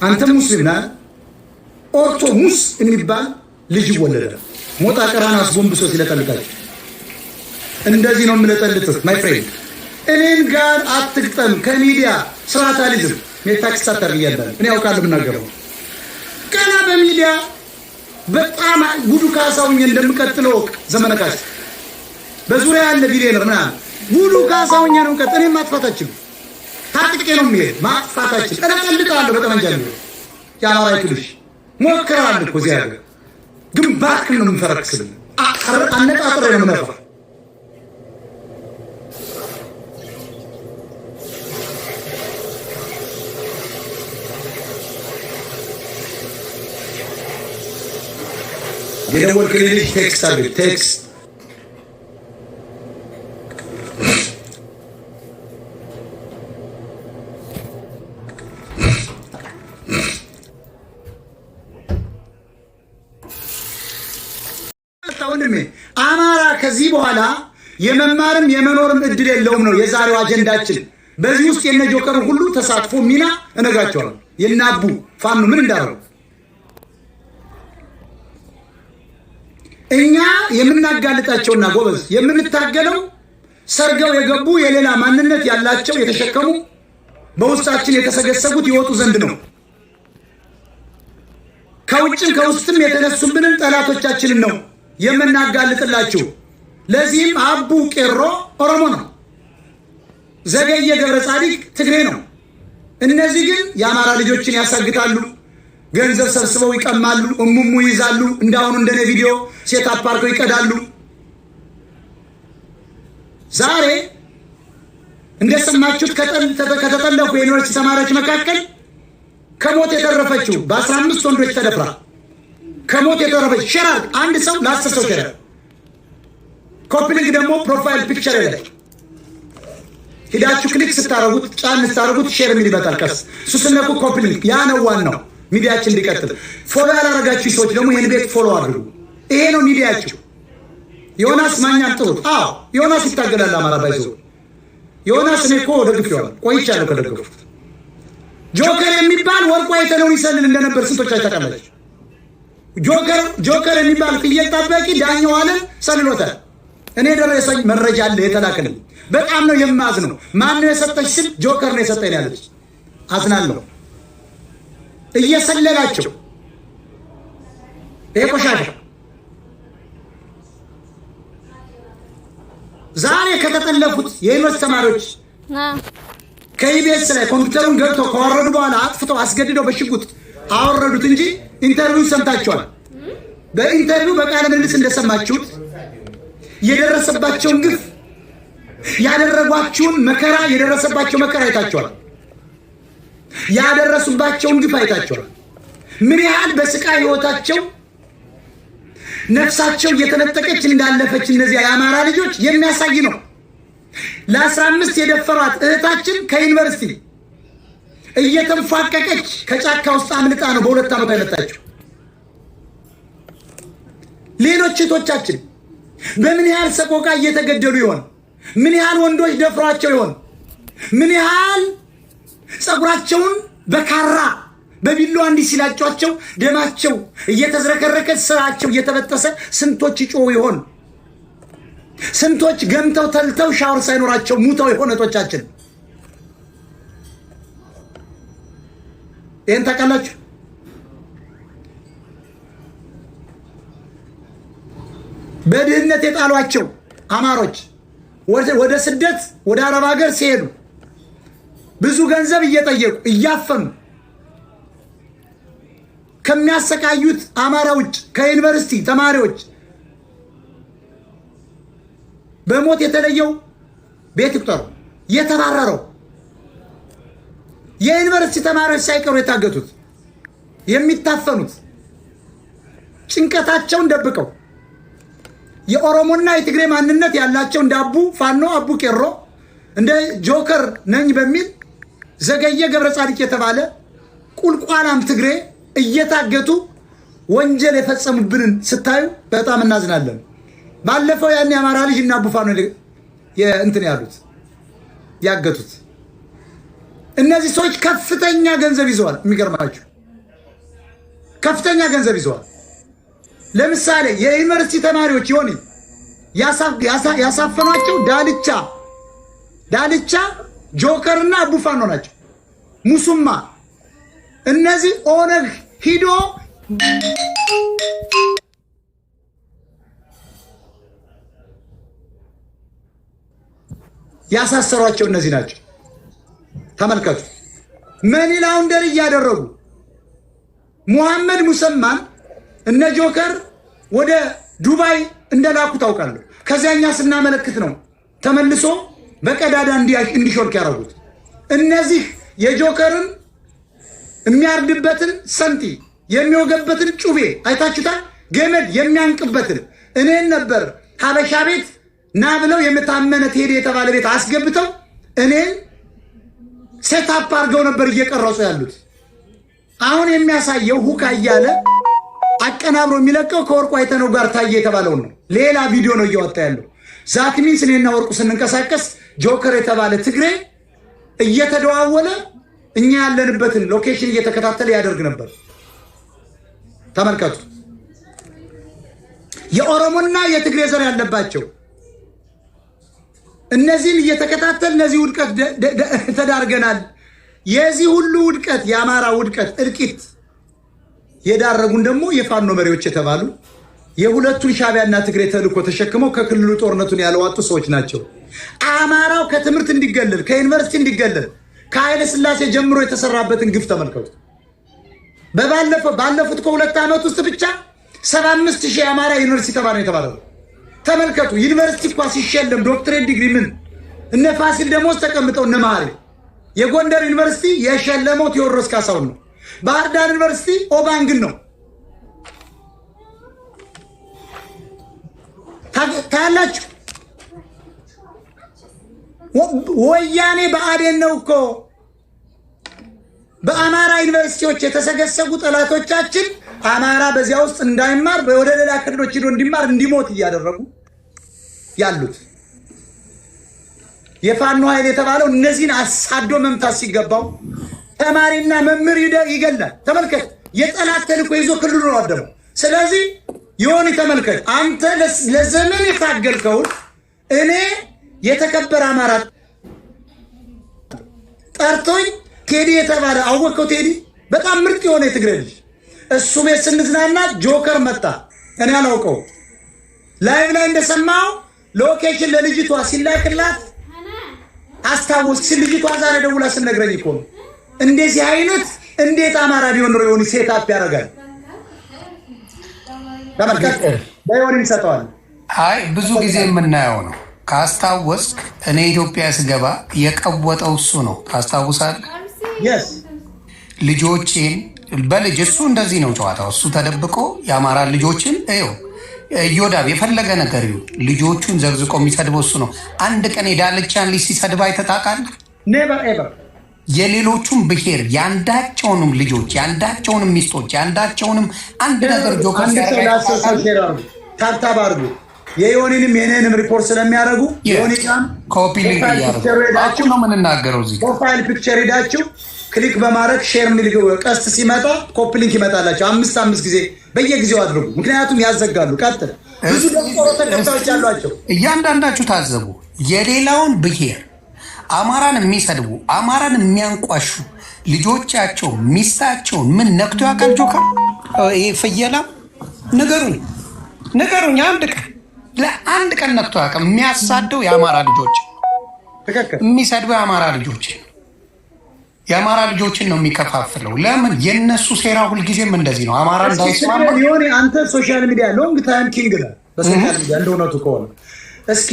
አንተ ሙስሊም ነህ። ኦርቶ ሙስ የሚባል ልጅ ይወለዳል። ሞጣ ቀራን አስጎንብሶ ሲለጠልጣቸው እንደዚህ ነው የምለጠልጥህ። My friend፣ እኔን ጋር አትግጠም። ከሚዲያ ስርዓት አልይዝም። ሜታክስ አታርግ። እኔ ያውቃለሁ የምናገረው። ገና በሚዲያ በጣም ጉዱ ካሳውኝ እንደምቀጥለው ዘመነ ካሴ በዙሪያ ያለ ቢሊዮነር ምናምን ጉዱ ካሳውኝ ነው። ቀጥ እኔን ማጥፋታችን ታጥቄ ነው የሚሄድ። ማጥፋታችን እለጠልጣለሁ በጠመንጃ። የሚሄድ የአማራ ክልሽ ሞክራል እኮ እዚህ ሀገር ግንባርክን ነው የምንፈረክስልን። አነጣጥሬ ነው የምነፋ። የደወልክልኝ ልጅ text አድርግ፣ text። ወንድሜ፣ አማራ ከዚህ በኋላ የመማርም የመኖርም እድል የለውም ነው የዛሬው አጀንዳችን። በዚህ ውስጥ የነ ጆከር ሁሉ ተሳትፎ ሚና እነግራቸዋለሁ። የነ አቡ ፋኖ ምን እንዳደረጉ እኛ የምናጋልጣቸውና ጎበዝ የምንታገለው ሰርገው የገቡ የሌላ ማንነት ያላቸው የተሸከሙ በውስጣችን የተሰገሰጉት ይወጡ ዘንድ ነው። ከውጭም ከውስጥም የተነሱብንን ጠላቶቻችንን ነው የምናጋልጥላችሁ። ለዚህም አቡ ቄሮ ኦሮሞ ነው፣ ዘገየ ገብረ ጻዲቅ ትግሬ ነው። እነዚህ ግን የአማራ ልጆችን ያሳግታሉ፣ ገንዘብ ሰብስበው ይቀማሉ፣ እሙሙ ይይዛሉ። እንዳሁኑ እንደኔ ቪዲዮ set up አድርገው ይቀዳሉ። ዛሬ እንደሰማችሁት ከተጠለፉ የዩኒቨርሲቲ ተማሪዎች መካከል ከሞት የተረፈችው በ15 ወንዶች ተደፍራ ከሞት የተረፈች፣ share አንድ ሰው ለ10 ሰው share፣ copy link ደግሞ profile picture ላይ ሂዳችሁ click ስታረጉት፣ ጫን ስታረጉት share የሚል ይመጣል። ቀስ እሱ ስትነኩ copy link፣ ያ ነው ዋናው ሚዲያችን እንዲቀጥል። Follow ያላረጋችሁ ሰዎች ደግሞ ይህን ቤት follow አድርጉ። ይሄ ነው ሚዲያችሁ። ዮናስ ማኛን ጥሩት። አዎ፣ ዮናስ ይታገላል። አማራ ባይዞ ዮናስ እኔ እኮ ደግፌዋለሁ፣ ቆይቻለሁ ከደገፉት። ጆከር የሚባል ወርቁ አይተነውን ይሰልል እንደነበር ስንቶቻችሁ ታውቃላችሁ? ጆከር፣ ጆከር የሚባል ፍየል ጠባቂ ዳኛው አለ ሰልሎታል። እኔ ደረሰኝ መረጃ አለ የተላከልኝ። በጣም ነው የማዝነው። ማን ነው የሰጠች ስል ጆከር ነው የሰጠኝ ያለች። አዝናለሁ። እየሰለላቸው ይሄ ቆሻሻ ዛሬ ከተጠለፉት የዩኒቨርስቲ ተማሪዎች ከኢቢኤስ ላይ ኮምፒውተሩን ገብተው ካወረዱ በኋላ አጥፍተው አስገድደው በሽጉጥ አወረዱት እንጂ interview ሰምታችኋል። በ interview በቃለ ምልልስ እንደሰማችሁት የደረሰባቸውን ግፍ፣ ያደረጓችሁን መከራ፣ የደረሰባቸው መከራ አይታችኋል። ያደረሱባቸውን ግፍ አይታችኋል። ምን ያህል በስቃይ ህይወታቸው ነፍሳቸው እየተነጠቀች እንዳለፈች እነዚያ የአማራ ልጆች የሚያሳይ ነው። ለ15 የደፈሯት እህታችን ከዩኒቨርሲቲ እየተንፏቀቀች ከጫካ ውስጥ አምልጣ ነው በ2 ዓመቷ የመጣችው። ሌሎች እህቶቻችን በምን ያህል ሰቆቃ እየተገደሉ ይሆን? ምን ያህል ወንዶች ደፍሯቸው ይሆን? ምን ያህል ፀጉራቸውን በካራ በቢላዋ እንዲህ ሲላጯቸው ደማቸው እየተዝረከረከ ስራቸው እየተበጠሰ ስንቶች ይጮሁ ይሆን? ስንቶች ገምተው ተልተው ሻወር ሳይኖራቸው ሙተው ይሆን? እህቶቻችን ይህን ታውቃላችሁ? በድህነት የጣሏቸው አማሮች ወደ ስደት ወደ አረብ ሀገር ሲሄዱ ብዙ ገንዘብ እየጠየቁ እያፈኑ ከሚያሰቃዩት አማራ ውጭ ከዩኒቨርሲቲ ተማሪዎች በሞት የተለየው ቤት ይቁጠሩ፣ የተባረረው የዩኒቨርሲቲ ተማሪዎች ሳይቀሩ የታገቱት፣ የሚታፈኑት፣ ጭንቀታቸውን ደብቀው የኦሮሞና የትግሬ ማንነት ያላቸው እንደ አቡ ፋኖ፣ አቡ ቄሮ፣ እንደ ጆከር ነኝ በሚል ዘገየ ገብረ ጻድቅ የተባለ ቁልቋላም ትግሬ እየታገቱ ወንጀል የፈጸሙብንን ስታዩ በጣም እናዝናለን። ባለፈው ያን የአማራ ልጅ እና አቡ ፋኖ እንትን ያሉት ያገቱት። እነዚህ ሰዎች ከፍተኛ ገንዘብ ይዘዋል። የሚገርማችሁ ከፍተኛ ገንዘብ ይዘዋል። ለምሳሌ የዩኒቨርሲቲ ተማሪዎች ይሆን ያሳፈኗቸው ዳልቻ ጆከርና አቡፋኖ ናቸው። ሙሱማ እነዚህ ኦነግ ሂዶ ያሳሰሯቸው እነዚህ ናቸው። ተመልከቱ። Money launder እያደረጉ ሙሐመድ ሙሰማን እነ ጆከር ወደ ዱባይ እንደላኩ ታውቃለሁ። ከዚያኛ ስናመለክት ነው ተመልሶ በቀዳዳ እንዲሾልክ ያደረጉት። እነዚህ የጆከርን የሚያርድበትን ሰንቲ የሚወገበትን ጩቤ አይታችሁታል። ገመድ የሚያንቅበትን እኔን ነበር ሀበሻ ቤት ና ብለው የምታመነ ቴዲ የተባለ ቤት አስገብተው እኔን setup አድርገው ነበር እየቀረጹ ያሉት። አሁን የሚያሳየው ሁካ እያለ አቀናብሮ የሚለቀው ከወርቁ አይተነው ጋር ታየ የተባለውን ነው። ሌላ ቪዲዮ ነው እያወጣ ያለው። That means እኔና ወርቁ ስንንቀሳቀስ ጆከር የተባለ ትግሬ እየተደዋወለ እኛ ያለንበትን location እየተከታተለ ያደርግ ነበር። ተመልከቱ። የኦሮሞና የትግሬ ዘር ያለባቸው እነዚህን እየተከታተል እነዚህ ውድቀት ተዳርገናል። የዚህ ሁሉ ውድቀት የአማራ ውድቀት እልቂት የዳረጉን ደግሞ የፋኖ መሪዎች የተባሉ የሁለቱን ሻዕቢያና ትግሬ ተልእኮ ተሸክመው ከክልሉ ጦርነቱን ያለዋጡ ሰዎች ናቸው። አማራው ከትምህርት እንዲገለል ከዩኒቨርሲቲ እንዲገለል ከኃይለ ሥላሴ ጀምሮ የተሰራበትን ግፍ ተመልከቱ። ባለፉት ከ2 ዓመት ውስጥ ብቻ 75,000 የአማራ ዩኒቨርሲቲ ተማሪ ነው የተባለው። ተመልከቱ። ዩኒቨርሲቲ እንኳ ሲሸለም ዶክትሬት ዲግሪ ምን እነ ፋሲል ደሞዝ ተቀምጠው እነ መሐሪ የጎንደር ዩኒቨርሲቲ የሸለመው ቴዎድሮስ ካሳሁን ነው። ባህር ዳር ዩኒቨርሲቲ ኦባንግን ነው። ታያላችሁ። ወያኔ ብአዴን ነው እኮ በአማራ ዩኒቨርሲቲዎች የተሰገሰጉ ጠላቶቻችን አማራ በዚያ ውስጥ እንዳይማር ወደ ሌላ ክልሎች ሄዶ እንዲማር እንዲሞት እያደረጉ ያሉት የፋኖ ኃይል የተባለው እነዚህን አሳዶ መምታት ሲገባው ተማሪና መምህር ይገላል። ተመልከት፣ የጠላት ተልእኮ ይዞ ክልሉ ነው አደመው። ስለዚህ የሆነ ተመልከት፣ አንተ ለዘመን የታገልከውን እኔ የተከበረ አማራ ጠርቶኝ ቴዲ የተባለ አወቀው። ቴዲ በጣም ምርጥ የሆነ የትግሬ ልጅ እሱ ቤት ስንዝናና ጆከር መጣ። እኔ አላውቀው። Live ላይ እንደሰማው location ለልጅቷ ሲላክላት አስታወስክ። ልጅቷ ዛሬ ደውላ ስነግረኝ እኮ ነው። እንደዚህ አይነት እንዴት አማራ ቢሆን ኖሮ የሆነ setup ያደርጋል። ተመልከት፣ በዮኒ ይሰጠዋል። አይ ብዙ ጊዜ የምናየው ነው። ካስታወስክ እኔ ኢትዮጵያ ስገባ የቀወጠው እሱ ነው። ታስታውሳለህ? Yes። ልጆቼን በልጅ እሱ እንደዚህ ነው ጨዋታው። እሱ ተደብቆ የአማራ ልጆችን ይኸው እዮዳብ የፈለገ ነገር ይሁን ልጆቹን ዘቅዝቆ የሚሰድበው እሱ ነው። አንድ ቀን የዳልቻን ልጅ ሲሰድብ አይተህ ታውቃለህ? Never ever። የሌሎቹም ብሔር የአንዳቸውንም ልጆች የአንዳቸውንም ሚስቶች የአንዳቸውንም አንድ ነገር ጆከር አንድ ሰው ሲያደርግ ለ10 ሰው share አድርጉ፣ tap tap አድርጉ። የዮኒንም የኔንም ሪፖርት ስለሚያደርጉ ዮኒ ጋም Copy link Profile እያደረጉ Picture ሄዳችሁ አሁን ነው የምንናገረው እዚህ። Profile picture ሄዳችሁ click በማድረግ share የሚል ቀስት ሲመጣ copy link ይመጣላቸው። አምስት አምስት ጊዜ በየጊዜው አድርጉ፣ ምክንያቱም ያዘጋሉ። ቀጥል። ብዙ ደንቆሮ ተከታዮች አሏቸው። እያንዳንዳችሁ ታዘቡ። የሌላውን ብሔር አማራን የሚሰድቡ አማራን የሚያንቋሹ ልጆቻቸው ሚስታቸውን ምን ነክቶ ያውቃል? ጆከር ይሄ ፍየላ ንገሩኝ፣ ንገሩኝ። አንድ ቀን ለአንድ ቀን ነክቶ ያውቃል? የሚያሳደው የአማራ ልጆች ትክክል። የሚሰድበው የአማራ ልጆች የአማራ ልጆችን ነው የሚከፋፍለው። ለምን? የእነሱ ሴራ ሁልጊዜም እንደዚህ ነው። አማራ እንዳይስማማ። ዮኒ አንተ social media long time king ነህ። በ social media እንደ እውነቱ ከሆነ እስኪ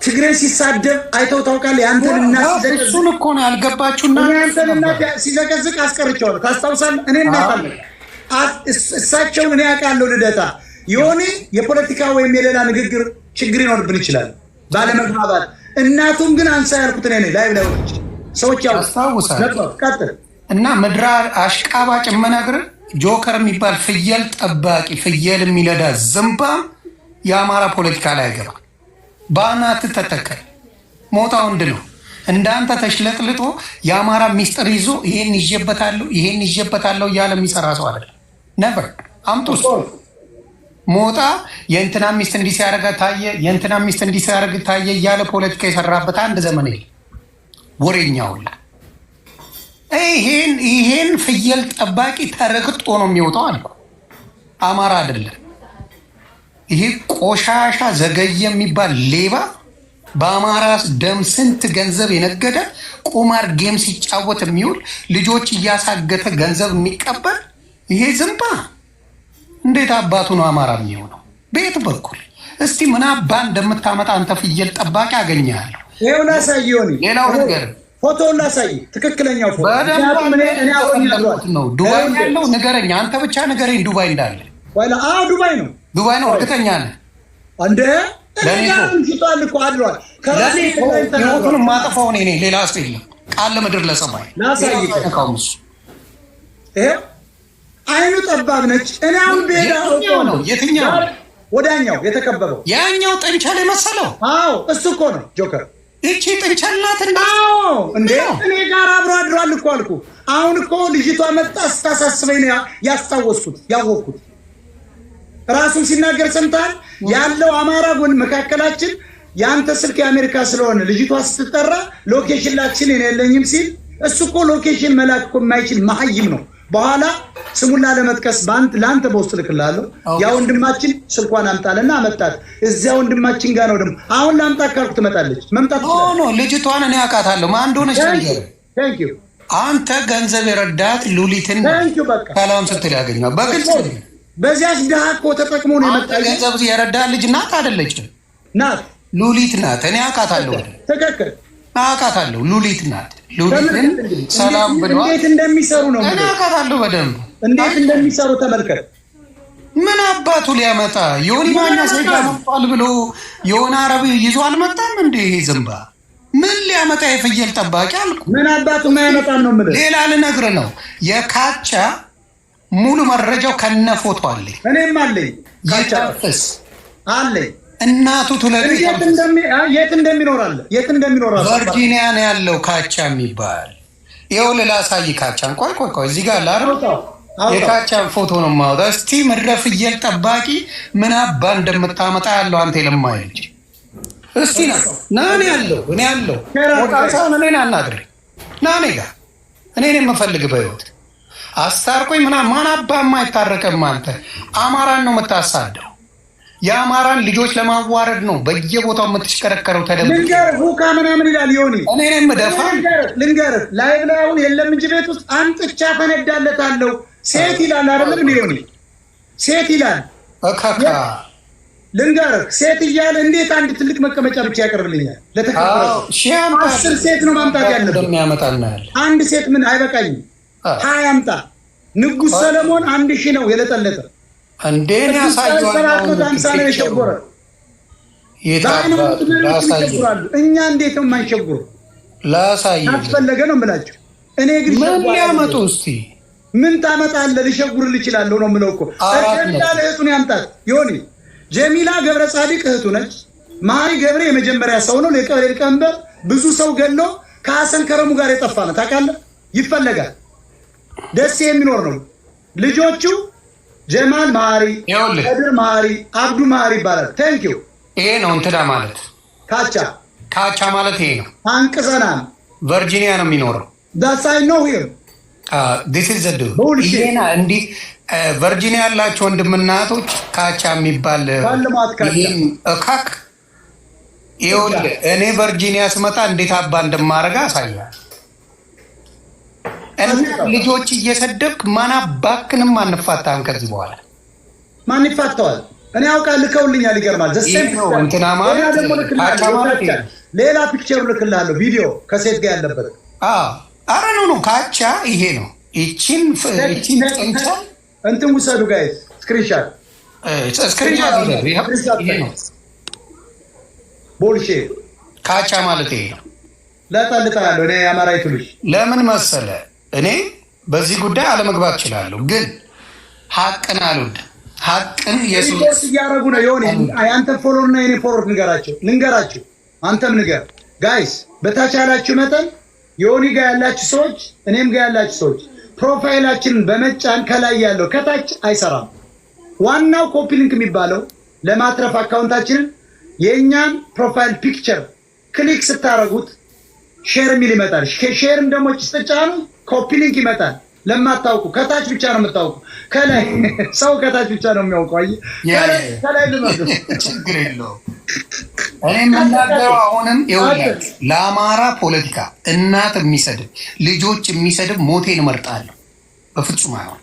ትግሬን ሲሳደብ አይተው ታውቃለህ? የአንተን እናት ሲዘቀዝቅ እሱን እኮ ነው ያልገባችሁና እኔ አንተን እናት ሲዘቀዝቅ አስቀርቼዋለሁ። ታስታውሳለህ? እኔ እናት አለ እሳቸውን እኔ አውቃለሁ። ልደታ ዮኒ የፖለቲካ ወይም የሌላ ንግግር ችግር ይኖርብን ይችላል ባለመግባባት። እናቱን ግን አንሳ ያልኩት እኔ ነኝ። ላይ ላይ ወጥቼ ሰዎች ያው ያስታውሳል። ነበር። ቀጥል። እና ምድራ አሽቃባጭ የምነግርህ ጆከር የሚባል ፍየል ጠባቂ ፍየል የሚነዳ ዝምባም የአማራ ፖለቲካ ላይ አይገባ። በአናት ተተከል። ሞጣ ወንድ ነው። እንዳንተ ተሽለጥልጦ የአማራ ሚስጥር ይዞ ይሄን ይዤበታለሁ፣ ይሄን ይዤበታለሁ እያለ የሚሰራ ሰው አይደለም። Never። አምጡ እሱ። ሞጣ የእንትና ሚስት እንዲህ ሲያደርግ ታየ፣ የእንትና ሚስት እንዲህ ሲያደርግ ታየ እያለ ፖለቲካ የሰራበት አንድ ዘመን የለም። ወሬኛ ሁላ። ይሄን ፍየል ጠባቂ ተረግጦ ነው የሚወጣው አልኩ። አማራ አይደለም። ይሄ ቆሻሻ ዘገየ የሚባል ሌባ፣ በአማራ ደም ስንት ገንዘብ የነገደ፣ ቁማር game ሲጫወት የሚውል፣ ልጆች እያሳገተ ገንዘብ የሚቀበል ይሄ ዝምባ እንዴት አባቱ ነው አማራ የሚሆነው? በየት በኩል? እስቲ ምን አባ እንደምታመጣ አንተ ፍየል ጠባቂ አገኘሃለሁ። ይኸው ላሳይ ዮኒ። ሌላው ነገር ፎቶውን ላሳይ፣ ትክክለኛው ፎቶ። በደንብ ምክንያቱም እኔ አብሮኝ አድሯል። ነው ዱባይ ያለው ንገረኝ። አንተ ብቻ ንገረኝ ዱባይ እንዳለ። ወላ አዎ፣ ዱባይ ነው። ዱባይ ነው፣ እርግጠኛ ነህ? እንደ እኔ ለእኔ ጋር ተው። አምሽቷል እኮ፣ አድሯል። ከራሴ ለእኔ ላይ ተናግሯል። ህይወቱን የማጠፋው እኔ ነኝ፣ ሌላ ሰው የለም። ቃል ለምድር ለሰማይ ላሳይ። ነካውም እሱ። ይኸው አይኑ ጠባብ ነች። እኔ አሁን ብሄድ የትኛው ነው? የትኛው ነው? ወዳኛው የተከበበው። ያኛው ጥንቸል የመሰለው? አዎ፣ እሱ እኮ ነው ጆከር። እቺ ጥንቸል ናት እንደ አዎ እንዴ፣ ነው። እኔ ጋር አብሮ አድሯል እኮ አልኩ። አሁን እኮ ልጅቷ መጣ ስታሳስበኝ ነው ያስታወስኩት፣ ያወቅኩት። ራሱን ሲናገር ሰምተሃል። ያለው አማራ ጎን መካከላችን የአንተ ስልክ የአሜሪካ ስለሆነ ልጅቷ ስትጠራ location ላክ ሲል እኔ የለኝም ሲል፣ እሱ እኮ location መላክ እኮ የማይችል መሀይም ነው። በኋላ ስሙን ላለመጥቀስ ለአንተ በውስጥ ልክልሃለሁ። ያ ወንድማችን ስልኳን አምጣለና አመጣት። እዚያ ወንድማችን ጋር ነው ደግሞ። አሁን ላምጣ ካልኩ ትመጣለች። መምጣት No, no፣ ልጅቷን እኔ አውቃታለሁ። ማን እንደሆነች ንገረኝ። Thank you. አንተ ገንዘብ የረዳት ሉሊትን Thank you፣ በቃ። ሰላም ስትል ያገኘው በግልጽ። በዚያች ድሃ እኮ ተጠቅሞ ነው የመጣ። አንተ ገንዘብ የረዳት ልጅ ናት አይደለችም? ናት። ሉሊት ናት። እኔ አውቃታለሁ። ትክክል። አውቃታለሁ። ሉሊት ናት። ሉሊትን ሰላም ብለዋል። እንዴት እንደሚሰሩ ነው እኔ የምልህ። አውቃታለሁ በደንብ። እንዴት እንደሚሰሩ ተመልከት። ምን አባቱ ሊያመጣ? ዮኒ ማኛ ሰይጣን መጥቷል ብሎ የሆነ አረብ ይዞ አልመጣም እንዴ? ይሄ ዝምባ ምን ሊያመጣ? የፍየል ጠባቂ አልኩ። ምን አባቱ የማያመጣም ነው የምልህ። ሌላ ልነግርህ ነው። የካቻ ሙሉ መረጃው ከነ ፎቶ አለኝ። እኔም አለኝ። ካቻ ይተንፍስ። አለኝ። እናቱ ትውለድ። የት እንደሚኖር አለ፣ የት እንደሚኖር አለ። ቨርጂኒያ ነው ያለው ካቻ የሚባል። ይኸውልህ ላሳይ ካቻን። ቆይ ቆይ ቆይ፣ እዚህ ጋር ላረ አውጣው፣ አውጣው። የካቻን ፎቶ ነው የማወጣው። እስቲ ምድረ ፍየል ጠባቂ ምን አባ እንደምታመጣ ያለው አንተ የለማይ ልጅ፣ እስቲ ና ና፣ እኔ ያለው እኔ ያለው ሞጣ ሳይሆን እኔን አናግረኝ፣ ና እኔ ጋር። እኔን የምፈልግ በህይወት አስታርቆኝ ምና ማን አባ የማይታረቅም። አንተ አማራን ነው የምታሳደው። የአማራን ልጆች ለማዋረድ ነው በየቦታው የምትሽከረከረው። ተደብቀህ ልንገርህ፣ ሁካ ምናምን ይላል ዮኒ። እኔ ነኝ የምደፋ። ልንገርህ፣ live ላይ አሁን የለም እንጂ ቤት ውስጥ አምጥቻ ፈነዳለታለሁ። ሴት ይላል አይደለም እንዴ ዮኒ? ሴት ይላል። እካካ። ልንገርህ፣ ሴት እያለ እንዴት አንድ ትልቅ መቀመጫ ብቻ ያቀርብልኛል? ለተከበረ ሰው 10 ሴት ነው ማምጣት ያለብን። እንደሚያመጣ እናያለን። አንድ ሴት ምን አይበቃኝም። 20 አምጣ። ንጉሥ ሰለሞን 1000 ነው የለጠለጠ። እንዴ ያሳየዋል። 750 ነው የሸጎረ። በሃይማኖት መሪዎች ይሸጉራሉ። እኛ እንዴት ነው የማንሸጉረው? ላሳይ። ካስፈለገ ነው የምላቸው። እኔ ግን ምን ሸጓሪ ሊያመጡ እስቲ? ምን ታመጣለህ? ልሸጉርልህ እችላለሁ ነው የምለው እኮ። አራት ጀሚላ እህቱን ያምጣት። ዮኒ፣ ጀሚላ ገብረ ጻዲቅ እህቱ ነች። መሀሪ ገብሬ የመጀመሪያ ሰው ነው። የቀበሌ ሊቀመንበር፣ ብዙ ሰው ገሎ ከሀሰን ከረሙ ጋር የጠፋ ነው። ታውቃለህ? ይፈለጋል። ደሴ የሚኖር ነው። ልጆቹ ጀማል መሀሪ፣ ይኸውልህ። ከድር መሀሪ፣ አብዱ መሀሪ ይባላል። Thank you. ይሄ ነው እንትና ማለት። ካቻ። ካቻ ማለት ይሄ ነው። አንቅሰናም። ቨርጂኒያ ነው የሚኖረው። That's I know him. This is the dude. Bullshit. ይሄና እንዲህ ቨርጂኒያ ያላቸው ወንድምና እህቶች ካቻ የሚባል ባልማት ካቻ። ይሄን እካክ ይኸውልህ፣ እኔ ቨርጂኒያ ስመጣ እንዴት አባ እንደማረጋ አሳያል። እና ልጆች እየሰደብክ ማን አባክንም አንፋታም ከዚህ በኋላ። ማን ይፋተዋል? እኔ አውቃ ልከውልኛል። ይገርማል። ይህ ነው እንትና ማለት። ሌላ ደግሞ ልክልሃለሁ። ካቻ ማለት ይሄ ነው። ሌላ picture ልክልሃለሁ፣ ቪዲዮ ከሴት ጋር ያለበት። አረ no, no፣ ካቻ ይሄ ነው። ይቺን ጥንቻ እንትን ውሰዱ guys፣ screenshot። Screenshot ይሄ ነው። Bullshit. ካቻ ማለት ይሄ ነው። ለጠልጥሃለሁ እኔ የአማራይቱ ልጅ። ለምን መሰለ፣ እኔ በዚህ ጉዳይ አለመግባት እችላለሁ፣ ግን ሀቅን አልወድም። ሀቅን የሱ ሪፖርት እያደረጉ ነው። የሆነ የአንተ follower እና የኔ follower ንገራቸው፣ ልንገራቸው። አንተም ንገር guys። በተቻላችሁ መጠን ዮኒ ጋር ያላችሁ ሰዎች፣ እኔም ጋር ያላችሁ ሰዎች profile ኣችንን በመጫን ከላይ ያለው፣ ከታች አይሰራም። ዋናው copy link የሚባለው ለማትረፍ account ኣችንን የእኛን profile picture click ስታደርጉት share የሚል ይመጣል። Share ን ደግሞ ስትጫኑ copy link ይመጣል። ለማታውቁ ከታች ብቻ ነው የምታውቁ። ከላይ ሰው ከታች ብቻ ነው የሚያውቀው። አየህ፣ ከላይ ልመዱ። ችግር የለውም። እኔ የምናገረው አሁንም ይኸውላችሁ ለአማራ ፖለቲካ እናት የሚሰድብ፣ ልጆች የሚሰድብ ሞቴን እመርጣለሁ። በፍጹም አይሆን።